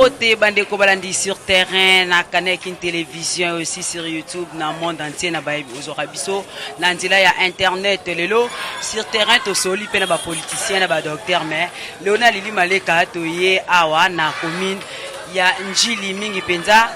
Mbote bandeko balandi sur terrain na Canal Kin Télévision et aussi sur YouTube na monde entier na bayebi ozwaka biso na nzela ya internet. Lelo sur terrain tosoli mpe na bapoliticien na badocteur, mais Léonard Lili Maleka toye awa na commune ya Njili, mingi mpenza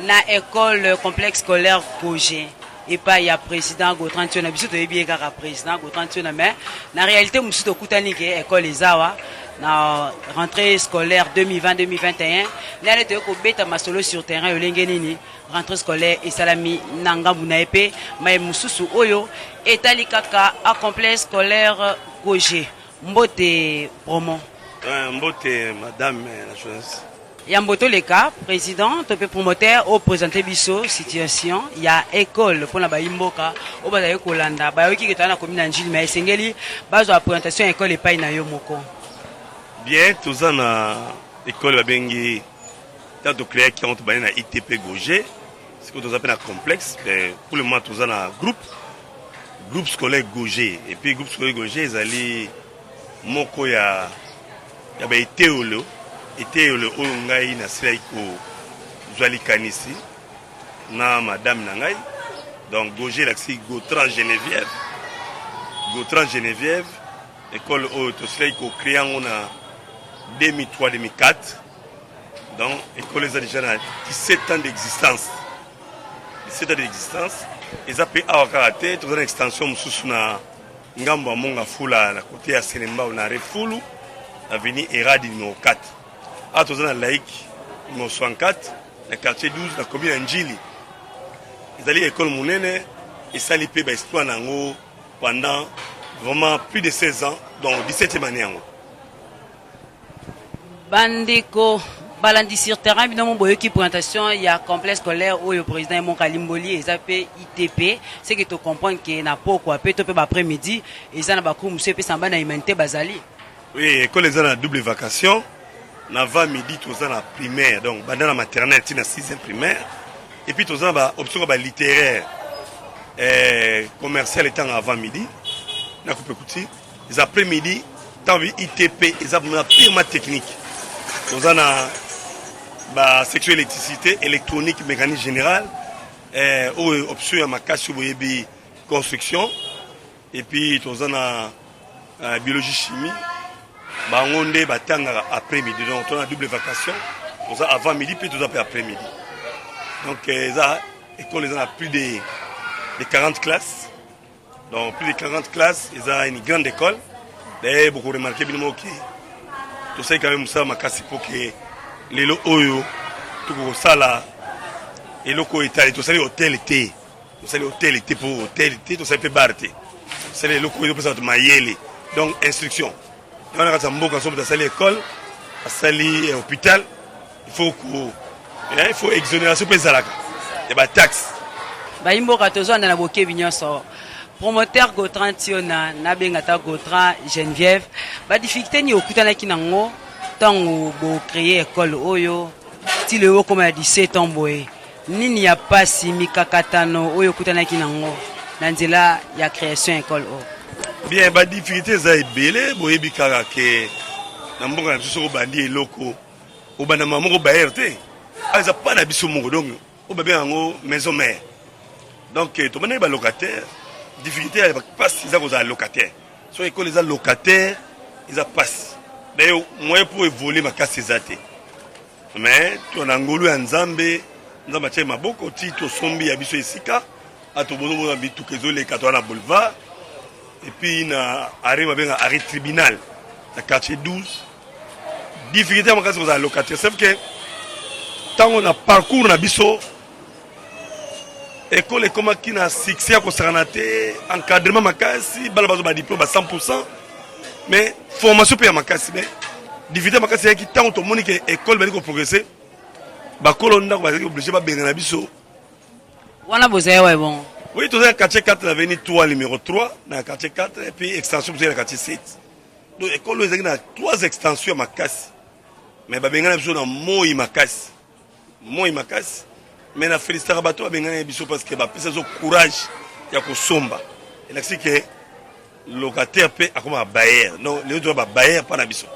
na école complexe scolaire Goger, epai ya président Gautran Tiona. Biso toyebi ye kaka président Gautran Tiona, mais na réalité mosusu tokutani ke école eza awa na rentrée scolaire 2020-2021. Ndenge toye kobeta masolo sur terrain, olenge nini rentrée scolaire esalami na ngambu na ye, mpe maye mosusu oyo etali kaka a complexe scolaire Goger. Mbote, promo. Mbote, madame la journaliste. Yambo toleka, président to mpe promoteur, oprésente biso situation ya école mpona bayimboka oyo bazali kolanda. Bayoki ke toza na commune ya Njili, mais esengeli bazwa présentation ya école epai na yo moko. Bien, toza na école babengi, ntango tocréaki yango, tobandi na ITP Goger. Sikoyo toza mpe na complexe, mais pour le moment toza na groupe scolaire Goger. Et puis groupe scolaire Goger ezali moko ya baeteyelo, eteyelo oyo ngai nasilaki kozwa likanisi na madame na ngai. Donc Goger elakisi Gautran Geneviève, Gautran Geneviève. École oyo tosilaki kocréer yango na 2003 2004. Donc école eza déjà na 17 ans d'existence, 17 ans d'existence. Eza mpe awa kaka te, toza na extension mosusu na ngambo ya Monga Fula, na côté ya Selembao, na Refulu, avenue Eradi numéro 4. Awa toza na Laïque numéro 64, na quartier 12, na commune ya Njili. Ezali école monene, esali mpe baexploit na yango pendant vraiment plus de 16 ans, donc 17e année yango. Bandeko balandi sur terrain, bino mo boyoki présentation ya complexe scolaire oyo président Emoka Limboli. Eza mpe ITP, ce que tocomprendre ke na pokwa mpe to mpe baprès midi eza na bacours mosusu epesama bana humanité bazali. Oui, école eza na double vacation. Na avant midi toza na primaire, donc banda na maternelle ti na 6e primaire. Et puis toza na baoption ya balittéraire, commercial etanga avant midi na coupe couture. Eza après midi, ntango ITP eza na purement technique. Toza na basection électricité, électronique, mécanique générale, oyo option ya makasi oyo boyebi, construction. Et puis toza na biologie, chimie. Bango nde batangaka après midi. Donc toza na double vacation, toza avant midi mpe toza mpe après midi. Donc eza école eza na plus de 40 classes, donc plus de 40 classes. Eza une grande école. D'ailleurs bokoremarquer bino moko ke tosali quand même mosala makasi mpo ke lelo oyo tokokosala eloko oyo etali. Tosali hôtel te, tosali hôtel te, mpo hôtel te, tosali mpe bar te. Tosali eloko oyo ezopesa bato mayele, donc instruction. Yango na kati ya mboka, so moto asali école, asali hôpital, il faut exonération mpe ezalaka ya bataxe. Bayimboka, tozwanda na bokebi nyonso. Promoteur Gautran Tiona, nabenga ta Gautran Geneviève, badifficulté nini okutanaki nango ntango bocréer école oyo ti lelo okóma ya 17 ans boye? Nini ya pasi, mikakatano oyo okutanaki nango na nzela ya création école oyo? Bien, badifficulté eza ebele. Boyebi kaka ke na mboka na biso, soki obandi eloko, obandama moko bailleur te. Awa eza pa na biso moko, donc oyo babenga yango maison mère. Donc tobandaki balocataire. Difficulté ya pasi eza kozala locataire. Soki école eza locataire, eza pasi. D'ailleurs moyen pour évoluer makasi eza te. Mais to na ngolu ya Nzambe, Nzambe atiaki maboko ti tosombi ya biso esika. Ato bozomona bituka ezoleka, toza na boulevard et puis na arrêt babenga arrêt tribunal, na quartier 12. Difficulté ya makasi kozala locataire. C'est que ntango na parcours na biso, école ekomaki na succès ya kosakana te, encadrement makasi, bana bazwa badiplôme ba 100, mais formation mpe ya makasi. Mais difficulté ya makasi eyaki ntango tomoni ke école bali koprogresse, bakolo ndako bazalaki obligé babenga na biso. Wana bozali wa bongo? Oui, toza na quartier 4, na avenue 3 numéro 3, na quartier 4, et puis extension tozali na quartier 7. Donc école oyo ezalaki na trois extension ya makasi, mais babengana biso na moi makasi, moi makasi. Mais na félicitaka bato babengana biso parce que bapesa biso courage ya kosomba. Elakisi ke locataire mpe akoma bailleur. Donc lelo toza babailleur mpa na biso.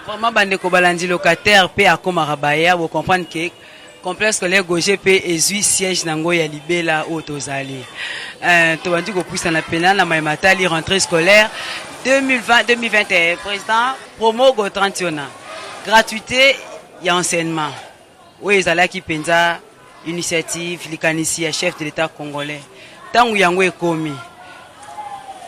Vraiment, bandeko balandi, locataire mpe akomaka baya bocomprendre ke complexe scolaire Goger mpe ezwi siège nango ya libela oyo tozali. Tobandi kopusana pena na mayema tali rentrée scolaire 2020 2021. Président promo Gontran Tiona, gratuité ya enseignement oyo ezalaki mpenza initiative, likanisi ya chef de l'État congolais, ntango yango ekomi,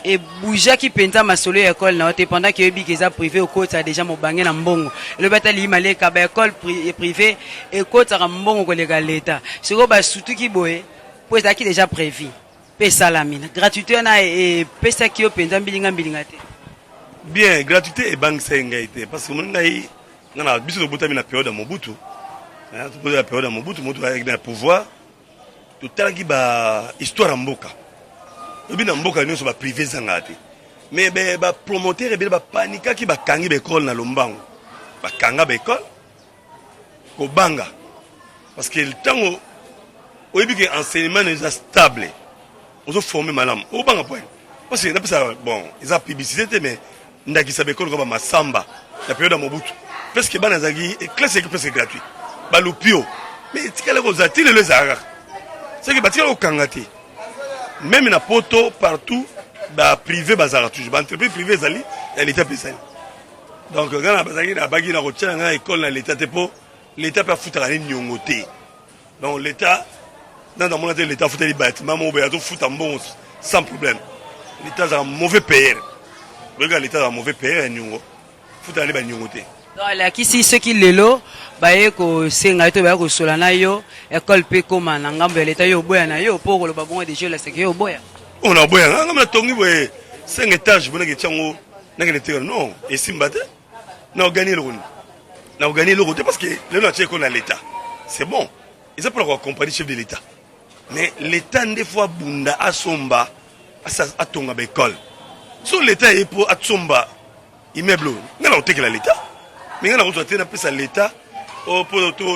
ebougeaki mpenza masolo ya ekole na yo te? Pendant ke oyebi ke eza privé, okotisa déjà mobange na mbongo. Elobi ata liyima leka, baekole privé ekotisaka mbongo koleka leta. Sikoyo basutuki boye mpo ezalaki déjà prévu mpe esalami. Gratuité wana epesaki yo mpenza mbilinga mbilinga te? Bien, gratuité ebangisaki ngai te, parce que omoni ngai, nga na biso tobotami na période ya Mobutu. Tobotami na période ya Mobutu. Mobutu ayaki na pouvoir, totalaki ba histoire ya mboka. Oyebi, na mboka nyonso baprivé ezangaka te, mais bapromoteur ebele bapanikaki, bakangi baekole na lombango, bakanga baekole kobanga, parce que ntango oyebi ke enseignement na eza stable, ozoforme malamu, obanga point. Parce que napesa, bon, eza publicité te, mais ndakisa baekole kaka bamasamba na période ya Mobutu, presque bana ezalaki classe ezalaki presque gratuit, balupio. Mais etikala kozala ti lelo, ezalaka kaka seke batikala kokanga te. Même na Poto, partout baprivé bazalaka toujours, baentreprise privé ezali, ya leta mpe ezali. Donc ngai na bazalaki na baki na kotia na ngai ekole na leta te, mpo leta mpe afutaka ne niongo te. Donc leta nanu namona te leta afutali bâtiment moko boye, azofuta mbongo sans problème. Leta azalaka mauvais payeur. Boyeka, leta azalaka mauvais payeur ya niongo, futaka nde baniongo te. Donc alakisi soki lelo baye kosenga yo to baye kosola na yo, ekole mpe ekóma na ngambo ya leta, yo oboya na yo? Mpo koloba bongo deja olasaki yo oboya. Oyo na oboya nga, ngam natongi boye 5 étage bo, nake tiango, nakende teka? Non, esimba te. Na ogani eloko nini? Na ogani eloko te, parce que lelo natie ekole na l'état, c'est bon, eza mpona koaccompagner chef de l'État. Mais l'État nde faut abunda, asomba, atonga baekole. So l'État ye mpo asomba immeuble oyo, ngai na kotekela l'État, mais ngai na kozwa te napesa l'État mpo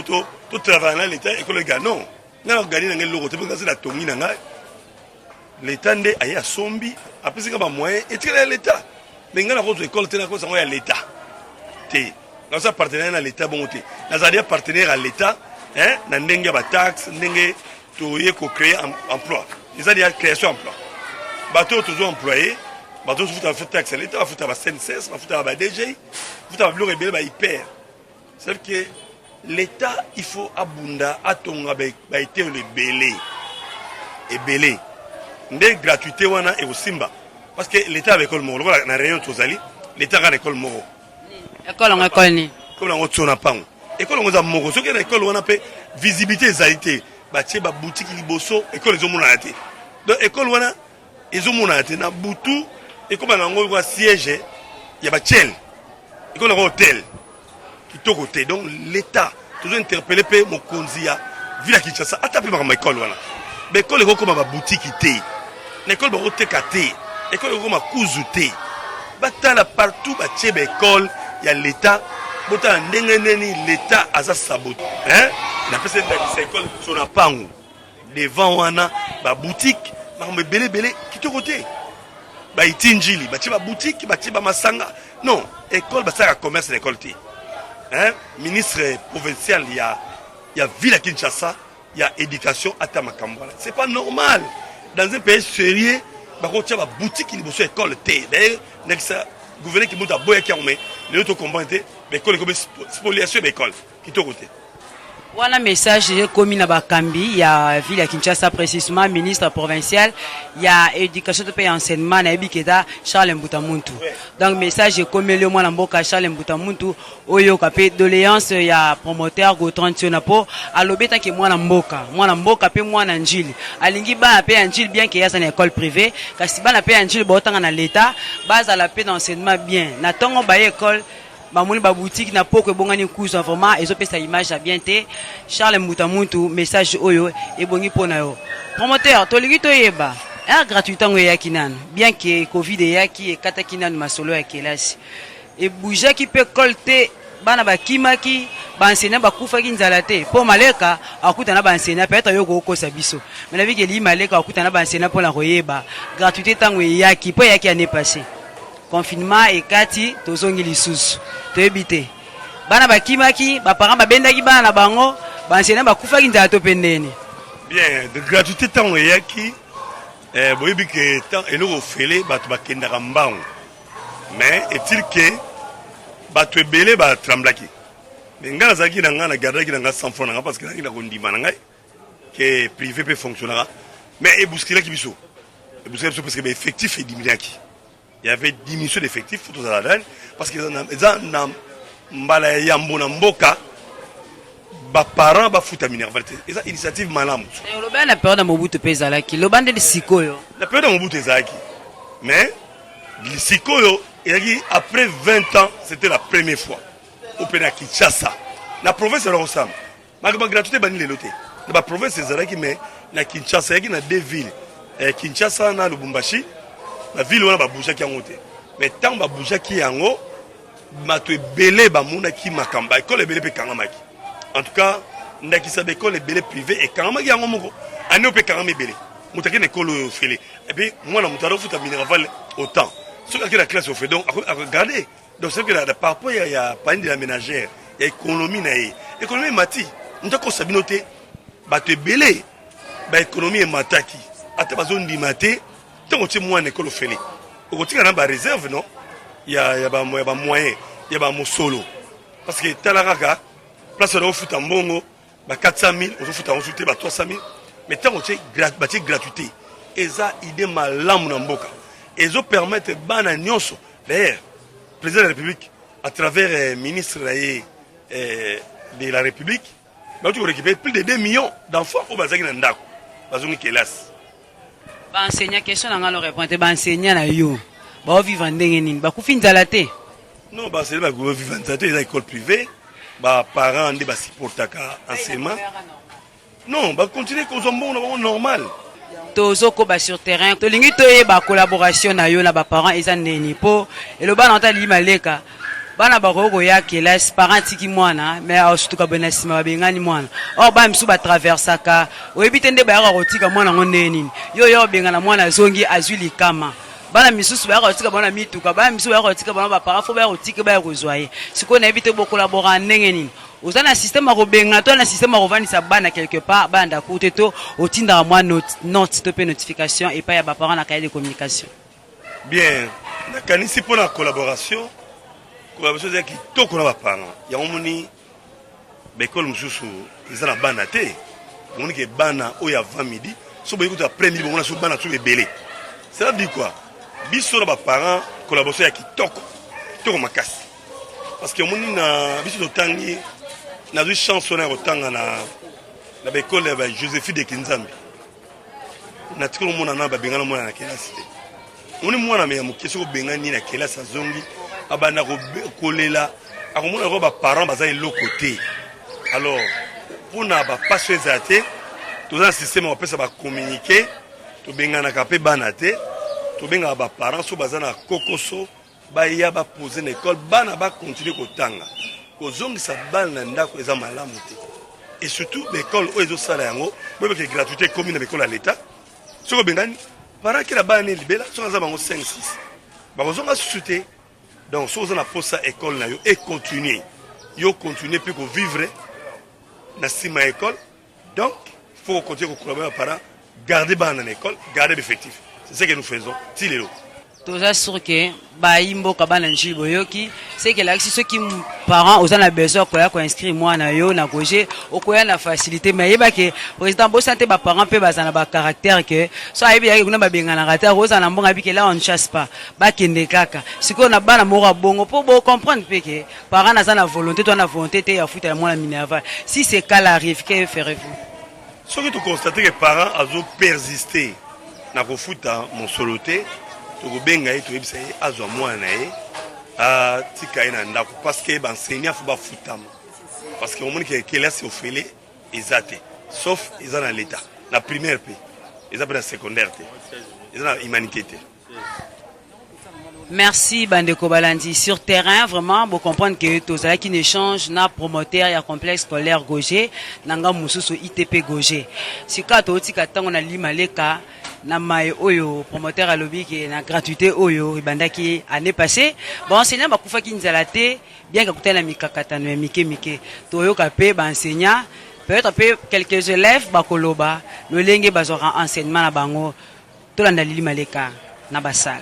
totravaille na l'État, ekole ega. Non, ngai na kogani na ngai eloko te, mpo ngai se natongi na ngai. L'État nde aye asombi, apesi nga bamoyen, etikala ya l'État. Mais ngai nakozwa ekole te, nakosa yango ya l'État te. Naza partenaire na l'État bongo te. Nazali ya partenaire ya l'État na ndenge ya bataxe, ndenge toye kocréer emploi, eza ya création emploi. Bato oyo tozwa employé, bato ozofuta taxe ya l'État, bafuta ba CNSS, bafuta ba DG, bafuta babiloko ebele, bahyper. C'est à dire que l'État, il faut abunda, atonga baeteyelo ebele ebele, nde gratuité wana ekosimba. Parce que l'État ya baekole moko, lokola na rayon tozali, l'État kaka na ekole moko. Ekole yango ekole nini? Ekole yango tio na mpango, ekole yango eza moko. Soki na ekole wana mpe visibilité ezali te, batie babutiki liboso, ekole ezomonana te. Donc ekole wana ezomonana te na butu, ekóma na yango kwa siège ya batiele, ekole yango hotel kitoko te. Donc l'État, tozo interpelle mpe mokonzi ya ville ya Kinshasa, ata mpe makambo ekole wana. Baekole ekokóma babutiki te, na ekole bakoteka te, ekole ekokóma kuzu te. Batala partout batie baekole ya l'État, botala ndenge nini l'État aza sabote. Napesa ndakisa ekole so na pango, devant wana baboutique, makambo ebele ebele, kitoko te. Baiti Njili, batie baboutique, batie bamasanga. Non, école basalaka commerce na école te. Ministre provincial ya ville ya Kinshasa ya éducation, ata makambo wana, c'est pas normal. Dans un pays sérieux, bakotia baboutique liboso ya école te. D'ailleurs, ndakisa gouverneur Kimbuta aboyaki yango, mais lelo tocomprendre te, baekole ekomi spoliation ya baekole, kitoko te. Wana message ekomi na bakambi ya ville ya Kinshasa, précisément ministre provincial ya éducation to mpe ya enseignement, nayebi ke eza Charles Mbuta Muntu. Donc message ekomeli yo, mwana mboka Charles Mbuta Muntu, oyoka mpe doléance ya promoteur Gontran Tiona, mpo alobi etanke mwana mboka, mwana mboka mpe mwana Njili, alingi bana mpe ya Njili, bien ke ye aza na école privée, kasi bana mpe ya Njili baotanga na l'état bazala mpe na enseignement bien. Na ntongo baye école, bamoni baboutique, na poko ebongani nkuzu, vraiment ezopesa image ya bien te. Charles Mbuta Muntu, message oyo ebongi mpo na yo. Promoteur, tolingi toyeba aire gratuité yango eyaki nanu, bien ke Covid eyaki, ekataki nanu masolo ya kelasi, ebougeaki mpe ekole te, bana bakimaki, baenseignant bakufaki nzala te? Mpo maleka akuta na baenseignant, peut-être yo kokosa biso, mais nayebi ke lii maleka akuta na baenseignant mpona koyeba gratuité ntango eyaki, mpo eyaki année passée, confinement ekati, tozongi lisusu, toyebi te. Bana bakimaki, baparent babendaki bana na bango, baenseignant bakufaki nzala to mpe ndeni? Bien, de gratuité ntango eyaki, boyebi ke eloko ofele, bato bakendaka mbangu. Mais est-il ke bato ebele batremblaki. Mais ngai nazalaki na ngai, nagardaki na ngai 100 francs na ngai, parce que nazalaki na kondima na ngai ke privé mpe fonctionnaka. Mais ebousculaki biso, ebousculaki biso, parce que baeffectif ediminuaki. Il y avait diminution d'effectif. Faut tozala nani, parce que eza na mbala ya yambo na mboka baparent bafuta minerval te. Eza initiative malamu. Oloba na période ya Mobutu mpe ezalaki, loba nde sikoyo. Na période ya Mobutu ezalaki, mais sikoyo ezalaki après 20 ans. C'était la première fois ope na Kinshasa, na province ya kosala makambo ya gratuité. Ebandi lelo te. Na baprovince ezalaki, mais na Kinshasa eyaki na deux villes, Kinshasa na Lubumbashi. Baville wana babougeaki yango te. Mais ntango babougeaki yango, bato ebele bamonaki makambo. Baekole ebele mpe ekangamaki. En tout cas, ndakisa, baekole ebele privé ekangamaki yango moko. Année mpe ekangami ebele. Moto ake na ekole oyo ofele, et puis mwana moto azofuta minerval autant. Soki ake na classe ofele, donc akogarde. Donc c'est que par rapport ya panier de la ménagère, ya économie na ye, économie emati. Moto akosa bino te. Bato ebele, baéconomie emataki, ata bazondima te. Ntango otie mwana ekole ofele, okotika na baréserve non ya bamoyen ya bamosolo, parce que tala kaka place wana, ofuta mbongo ba 400 000, ozofuta yango te ba 300 000. Mais ntango batie gratuité, eza idée malamu na mboka, ezopermettre bana nyonso. D'ailleurs, président de la République, à travers ministre na ye de la République, bauti korécupérer plus de 2 millions d'enfants oyo bazalaki na ndako, bazongi kelasi. Baenseignant, question na ngai no répondre te. Baenseignant na yo baovivre ndenge nini? Bakufi nzala te? Non, baenseignant bakovivre nzala te. Eza école privée, baparent nde basupportaka enseignement. Non, bacontinue kozwa mbongo na bango normal. Tozokoba sur terrain. Tolingi toyeba collaboration na yo na baparent eza ndeni, mpo eloba na ota maleka, bana bakoki koya kelasi, parent atiki mwana, mais asutuka boye na nsima babengani mwana. Or bana misusu batraversaka, oyebi te nde bayaka kotika mwana yango ndenge nini. Yo oya kobengana mwana, azongi, azwi likama. Bana misusu bayaka kotika bango na mituka, bana misusu bayaka kotika bango, baparent faut baya kotika, baya kozwa ye. Sikoyo nayebi te bokolabora ndenge nini. Oza na système ya kobengana to na système ya kovandisa bana quelque part, bana ndako te, to otindaka mwa note to mpe notification epai ya baparent na cahier de communication? Bien, nakanisi mpo na collaboration, collaboration eza kitoko na baparent. Yango moni baekole mosusu eza na bana te. Omoni ke bana oyo avant midi, so boyi kutu après midi, bomona so bana so ebele. Cela veut dire quoi? Biso na baparent, collaboration ya kitoko, kitoko makasi, parce que omoni na biso totangi, nazwi chance wana ya kotanga na baekole ya bajosephine de Kinzambi. Natikali omona na babengana mwana na kelasi te. Omoni mwana me ya moke, soki obengani na kelasi, azongi, abanda kolela, akomona lokola baparent baza eloko te. Alors mpona bapasi oyo ezala te, toza na système ya kopesa bacommuniqué. Tobenganaka mpe bana te. Tobengaka baparent, so baza na kokoso, baya bapose na ekole, bana bakontinue kotanga. Kozongisa bana na ndako eza malamu te, et surtout baekole oyo ezosala yango. Boyebeke gratuité ekomi na baekole ya l'État. Soki obengani parent, akela bana ne libela. Soki aza bango 5 6, bakozonga susu te. Donc soki oza na posa école na yo econtinue, yo continue mpe kovivre na nsima ya école. Donc faut continuer kocollaborer na parent, garder bana na école, garder l'effectif. C'est ce que nous faisons ti lelo. Toza sûr ke bayi mboka, bana Njili, boyoki seke elakisi. Soki parent oza na besoin koya koinscrire mwana yo na Goger, okoya na facilité. Mais yeba ke président bosana te, baparent mpe baza na bacaractère ke so ayebi yaki kuna babenganaka te, akozala na mbongo, ayebi ke là on ne chasse pas, bakende kaka. Sikoyo na bana moko ya bongo, mpo bocomprendre mpe ke parent naza na volonté to na volonté te ya futa ya mwana minerval, si ce cas là arrive, que ferez-vous? Soki toconstate ke parent azopersiste na kofuta mosolo te, tokobenga ye, toyebisa ye azwa mwana na ye, atika ye na ndako, parce que baenseignant faut bafutama, parce que omoni ke kelasi ofele eza te, sauf eza na l'État na primaire, mpe eza mpe na secondaire te, eza na humanité te. Merci bandeko balandi sur terrain. Vraiment bocomprendre que tozalaki na échange na promoteur ya complexe scolaire Goger, na ngambo mosusu ITP Goger. Sika totika ntango na lima leka. Na maye oyo promoteur alobi ke na gratuité oyo ebandaki année passée, ba enseignants bakufaki nzala te, bien que akutani na mikakatano ya mike mike. Toyoka pe ba enseignants, peut-être pe quelques élèves bakoloba lolenge bazwaka enseignement na bango. Tolanda Lili Maleka na basala.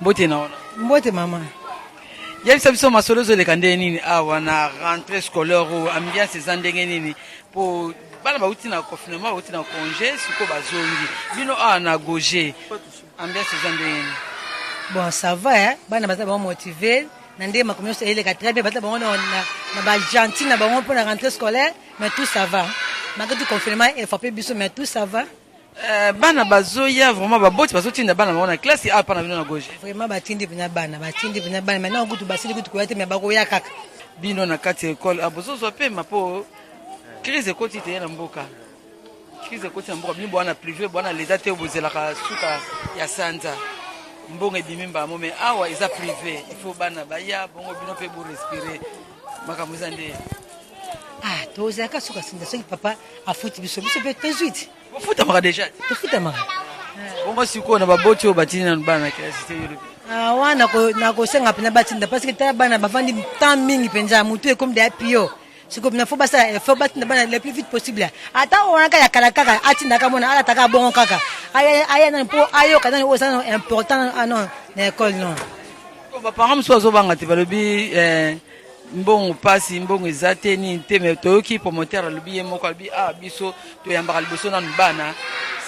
Mbote na wana. Mbote mama. Yebisa biso masolo ezoleka ndenge nini awa na rentrée scolaire oyo, ambiance eza ndenge nini po bana bauti na confinement, bauti na congé, sikoyo bazongi bino awa na Goger, ambiance eza ndenge nini? Bon, ça va, hein? Bana baza bango motivé na ndenge makambo nyonso eleka très bien, baza bango na bagentil na bango mpo na rentrée scolaire, mais tout ça va malgré tout confinement efrappe biso, mais tout ça va. Bana bazoya vraiment, baboti bazotinda bana bango na classe awa mpa na bino na Goger? Vraiment, batindi mpena bana, batindi mpena bana. Maintenant kutu basili kutu koya te, mais bakoya kaka. Bino na kati ya ekole bozozwa pema mpo crise ekoti te na mboka, crise ekoti na mboka. Bino bwana privé, bwana leta te, bozelaka suka ya sanza mbongo ebimi mbamo, mais awa eza privé, il faut bana baya bongo bino mpe borespire. Makambo eza nde? Ah, tozalaka suka sanza, soki papa afuti biso, biso mpe tozwi te. Bofutamaka déjà? Tofutamaka. Bongo sikoyo na baboti oyo batindi nanu bana na kelasi te, yolobi? Ah, wana nakosenga mpena batinda, parce que tala, bana bavandi temps mingi mpenza, motu ekomi deya pio. Sikoyo mpena faut basala effort, batinda bana le plus vite possible. Ata oyo wana kaka ya kala kaka, atindaka mwana alataka bongo kaka, aya nani mpo ayoka nani oyo eza nano important ano na école non. Baparent mosusu bazobanga te, balobi mbongo mpasi, mbongo eza te, nini te, mais toyoki promoteur alobi ye moko, alobi ah, biso toyambaka liboso nanu bana,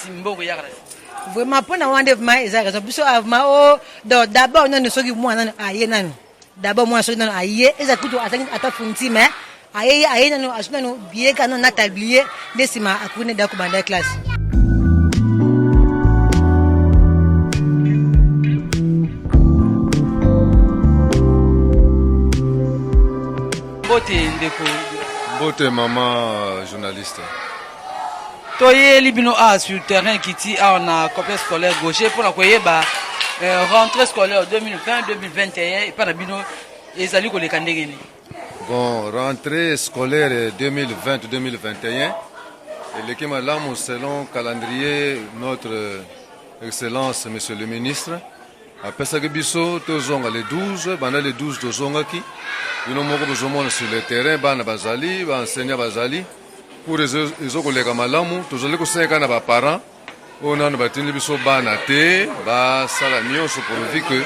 si mbongo eyaka na nsima. Vraiment, mpona wana nde vraiment eza raison. Biso vraiment o donc d'abord nanu soki mwana nanu aye nanu, d'abord mwana soki nanu aye, eza kutu azangi ata fourniture, mais aye nanu, azwi nanu billet kaka nanu na tablier, nde nsima akoki nde kobanda classe. Mbote ndeko. Mbote mama journaliste. Toyeli bino awa sur terrain kiti awa na complexe scolaire Gaucher mpona koyeba rentrée scolaire 2020 2021 epai na bino ezali koleka ndenge nini. Bon, rentrée scolaire 2020-2021 eleki malamu selon calendrier notre excellence monsieur le ministre apesaki biso. Tozonga le 12, banda le 12 tozongaki. Bino moko bozomona sur le terrain, bana bazali, baenseignant bazali, cours ezokoleka malamu. Tozali kosenga na baparent oyo nano batindi biso bana te, basala nyonso pourvu que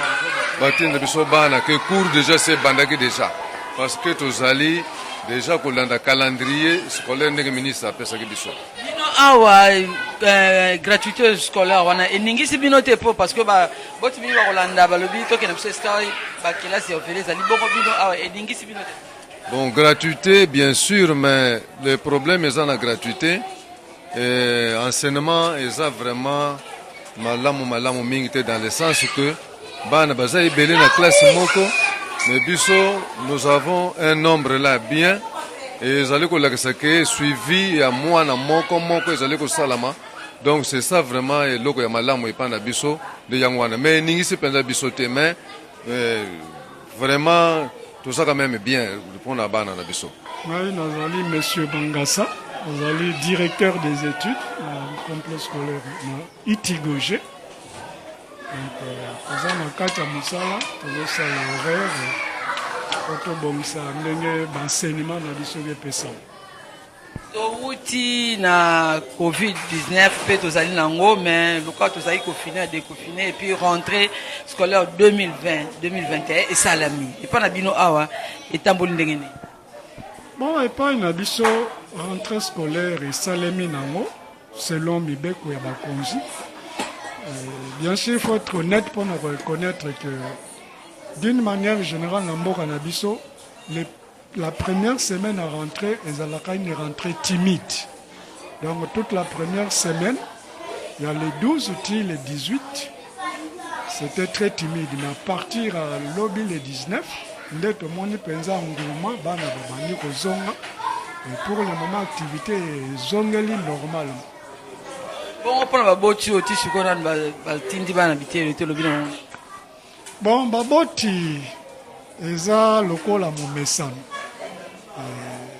batinda biso bana, ke cours déjà se ebandaki déjà, parce que tozali déjà kolanda calendrier scolaire ndenge ministre apesaki biso. Bino awa, gratuité scolaire wana eningisi bino te? Mpo parce que boti mingi bakolanda, balobi tokende biso esika bakelasi ya ofele ezali bongo. Bino awa eningisi bino te? Bon, gratuité bien sûr, mais le problème eza na gratuité et enseignement eza vraiment malamu malamu mingi te, dans le sens que bana baza ebele na classe moko, mais biso nous avons un nombre là bien et ezali kolakisa ke suivi ya mwana moko moko ezali kosalama. Donc c'est ça vraiment eloko ya malamu epai na biso nde yango wana, mais eningisi mpenza biso te, mais vraiment toza quand même bien mpona bana na biso. Ngai nazali monsieur Bangassa, nazali directeur des études na complexe scolaire na IT Goger. Donc toza na kati ya mosala, tozosala horaire po tobongisa ndenge baenseignement na biso epesama. Towuti na COVID-19 mpe tozali nango, mais lokola tozali confiné ya déconfiné, et puis rentrée scolaire 2020 2021 esalami epai na bino awa, etamboli ndenge nini? Bon, epai na biso rentrée scolaire esalemi nango selon mibeko ya bakonzi. Bien sûr, il faut être honnête mpona koreconnaître que d'une manière générale na mboka na biso, la première semaine à rentrée ezalaka une rentrée timide. Donc toute la première semaine, il y a les 12 ti les 18, c'était très timide, mais à partir à lobi le 19 nde tomoni mpenza nguma, bana babandi kozonga, et pour le moment activité ezongeli normal. Bongo mpona baboti oyo ti sikoyo nanu batindi bana biteyelo te, olobi na bango? Bon, baboti eza lokola momesano.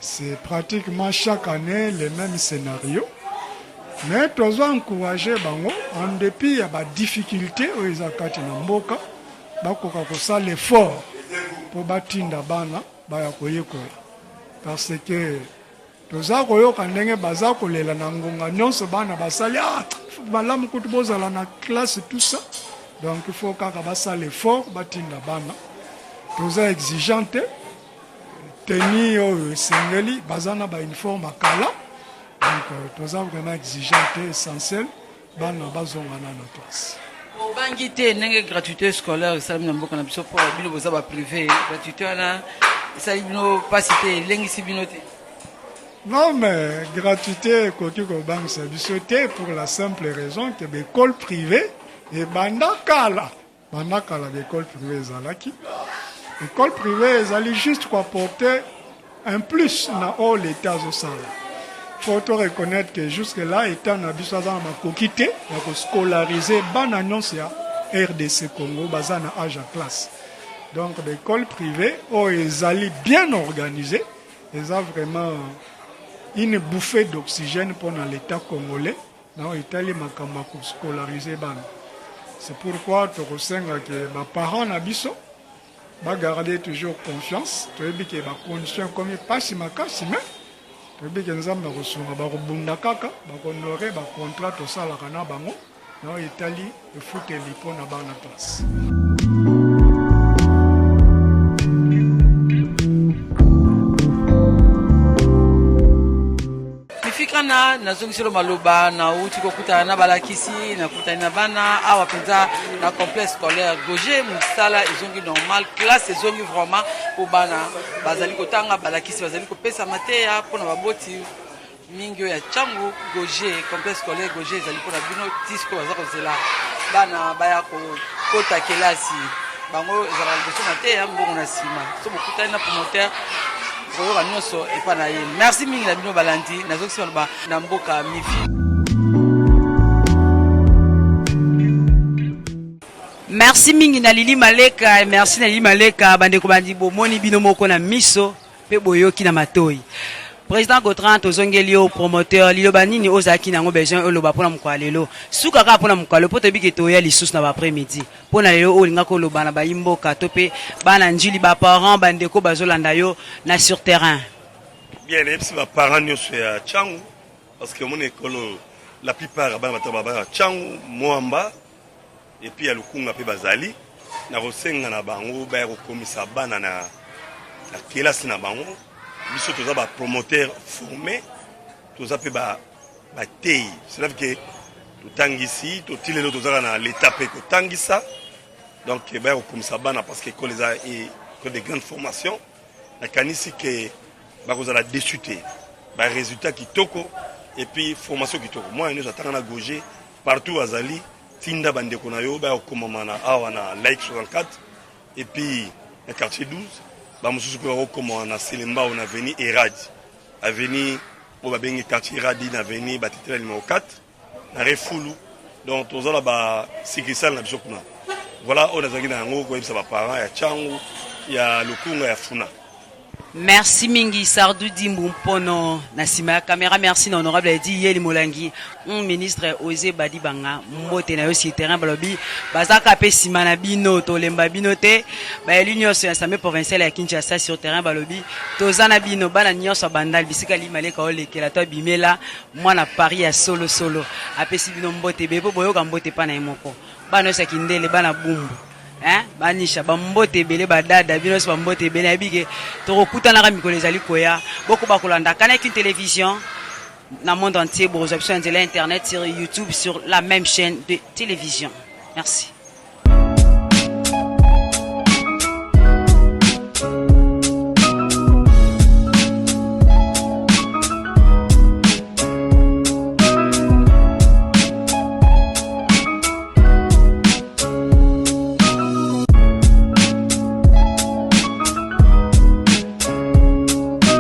C'est pratiquement chaque année le même scénario. Mais tozo encourager bango en dépit ya ba difficultés oyo eza kati na mboka, bakoka kosala effort mpo batinda bana baya koyekola, parce que toza koyoka ndenge baza kolela na ngonga nyonso, bana basali malamu kutu bozala na classe, tout ça. Donc il faut kaka basala effort batinda bana. Toza exigeant te, tenue oyo esengeli, baza na bauniforme akala. Donc toza vraiment exigeant te, essentiel bana bazonga na classe. Obangi te ndenge gratuité scolaire esalami na mboka na biso? Mpo bino boza baprivé, gratuité wana esali bino mpasi te, elengisi bino te? Non, mais gratuité ekoki kobangisa biso te, pour la simple raison que baécole privée ebanda kala, banda kala baécole privée ezalaki. École privée ezali juste koapporter un plus na oyo l'État azosala. Faut to reconnaître que jusque là État na biso aza na makoki te ya koscolariser bana nyonso ya RDC Congo baza na âge ya classe. Donc baécole privée oyo ezali bien organisée eza vraiment une bouffée d'oxygène mpona l'État congolais na oyo etali makambo ya koscolariser bana. C'est pourquoi tokosenga ke baparent na biso bagarde toujours confiance. Toyebi ke bacondition ekomi mpasi makasi, mais toyebi ke Nzambe akosunga, bakobunda kaka, bakohonorer bacontrat tosalaka na bango na oyo etali efuteli mpona bana classe. Mifikana, nazongiselo maloba. Nauti kokutana na balakisi, nakutani na bana awa mpenza na complexe scolaire Goger. Mosala ezongi normal, classe ezongi vraiment mpo bana bazali kotanga, balakisi bazali kopesa mateya. Mpona baboti mingi oyo ya Tshangu, Goger, complexe scolaire Goger ezali mpona bino. Tisiko baza kozela bana baya kokota kelasi, bango ezalaka liboso mateya, mbongo na nsima. So bokutani na promoteur, koyoka nyonso epa na ye. Merci mingi na bino balandi. Nazokisi maloba na mboka Mifi. Merci mingi na Lili Maleka, merci na Lili Maleka. Bandeko bandi, bomoni bino moko na miso mpe boyoki na matoi. Président Gotran, tozongeli yo. Promoteur, liloba nini ozalaki nango besoin oloba mpona mokolo ya lelo? Suka kaka mpona mokolo lelo, mpo toyebi ke toya lisusu na baaprès midi. Mpo na lelo oyo olingaki oloba na bayimboka to mpe bana Njili, baparent, bandeko bazolanda yo na sur terrain. Bien, nayebisi baparent nyonso ya Tshangu, parce que omoni ekolo oyo, la plupart ya bana bato bana ya Tshangu, Mwamba et puis ya Lukunga mpe bazali na kosenga na bango baya kokomisa bana na kelasi na bango. Biso toza bapromoteur formé, toza mpe batei, c'est-à-dire que totangisi toti lelo tozaka na l'état mpe kotangisa. Donc baya kokomisa bana, parce que école eza école de grande formation. Nakanisi ke bakozala déçu te, barésultat kitoko et puis formation kitoko. Mwana nyonso atanga na Goger, partout azali, tinda bandeko na yo baya kokomama na awa na Like 64 et puis na quartier 12. Bamosusu mpe bakokoma na Selembao, na avenue Eradi, avenue oyo babengi quartier Eradi, na avenue Batetela numéro 4, na Refulu. Donc toza na basuccursale na biso kuna. Voilà oyo nazalaki na yango koyebisa baparent ya Tshangu, ya Lukunga, ya Funa. Merci mingi Sardu Dimbu Mpono na nsima ya caméra. Merci na honorable Edi Yeli Molangi, ministre Ose Badi Banga, mbote na yo. Sur terrain balobi bazaka mpe nsima na bino, tolemba bino te. Bayeli nyonso ya assemblée provinciale ya Kinshasa, sur terrain balobi toza na bino. Bana nyonso ya Bandal, bisika limaleka olekela to abimela mwana Paris ya solosolo, apesi bino mbote ebele mpo boyoka mbote epa na ye moko. Bana nyonso ya Kindele, bana Bumbu, hein, banisha bambote ebele, badada bino nyonso bambote ebele. Nayebi ke tokokutanaka mikolo ezali koya. Bokoba kolanda Kanaki Télévision na monde entier, bokozwa biso na nzela internet, sur YouTube, sur la même chaîne de télévision. Merci.